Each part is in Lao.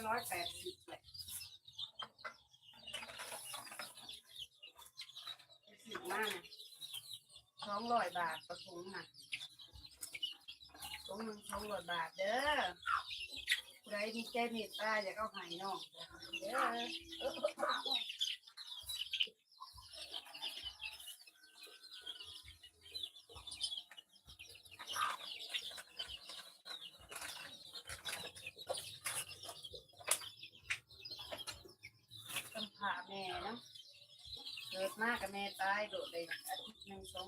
ຮ້ອຍແປດສິບແຫຼະ ຊື້ມານະ ສອງຮ້ອຍບາດ ປະຖົງນະ ຖົງໜຶ່ງສອງຮ້ອຍບາດເດີ. ຜູ້ໃດມີໃຈເມດຕາ ຢາກເອົາໃຫ້ນ້ອງເດີ. ກຳພ້າແມ່ເນາະ ເກີດມາກະແມ່ຕາຍໂດດໄດ້ອາທິດໜຶ່ງສອງ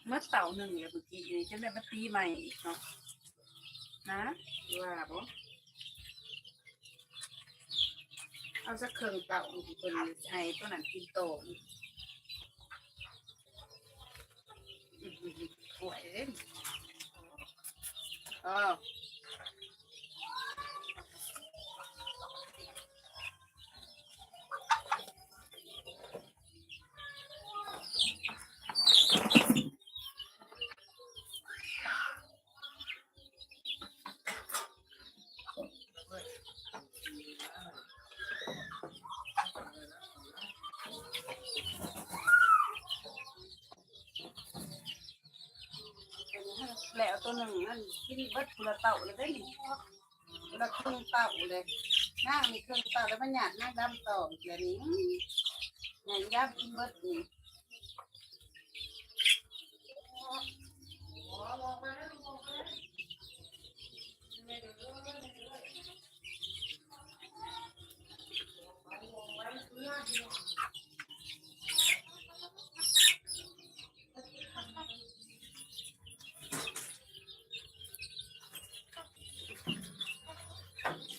ໝົດເຕົາໜຶ່ງແລ້ວ ມື້ກີ້ນີ້ ຈັ່ງໄດ້ມາຕີໃໝ່ອີກເນາະ ນະ ວ່າບໍ່? ເອົາສັກເຄິ່ງເຕົາ ເພິ່ນໃຫ້ໂຕນັ້ນກິນໂຕ ໂອ້ຍ ເອີ ແລ້ວໂຕໜຶ່ງນັ້ນກິນເບິດພຸ້ນລະເຕົ້າແລ້ວເດ້ນີ້ ຄົນລະເຄິ່ງເຕົ້າເລີຍ ນາງນີ້ເຄິ່ງເຕົ້າແລ້ວມາຍາດນາງດຳຕໍ່ອີກແລ້ວນີ້ ອືມ ຍາດຍາມກິນເບິດນີ້.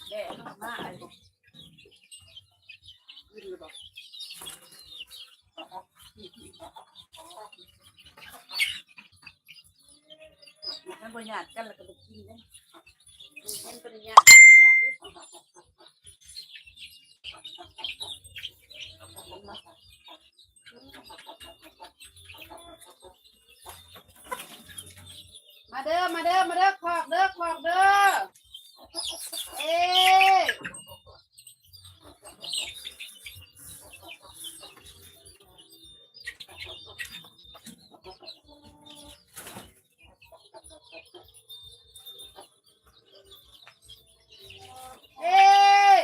ແດດມາ ອາຍ ກິນແລ້ວບໍ່? ມັນບໍ່ຍາດກັນແລ້ວກໍບໍ່ກິນເດ້ ມັນບໍ່ໄດ້ຍາດ. ມາເດີ ມາເດີ ມາເດີ ຂອກເດີ ຂອກເດີ ເອ້. ເອ້ຍ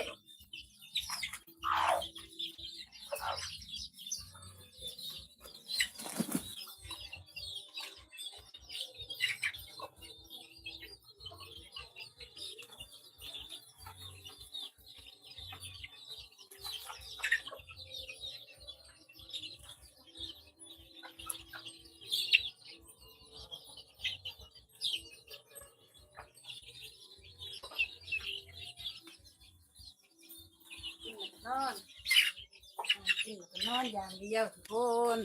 ກິນແລ້ວກໍນອນ ກິນແລ້ວກໍນອນຢ່າງດຽວທຸກຄົນ.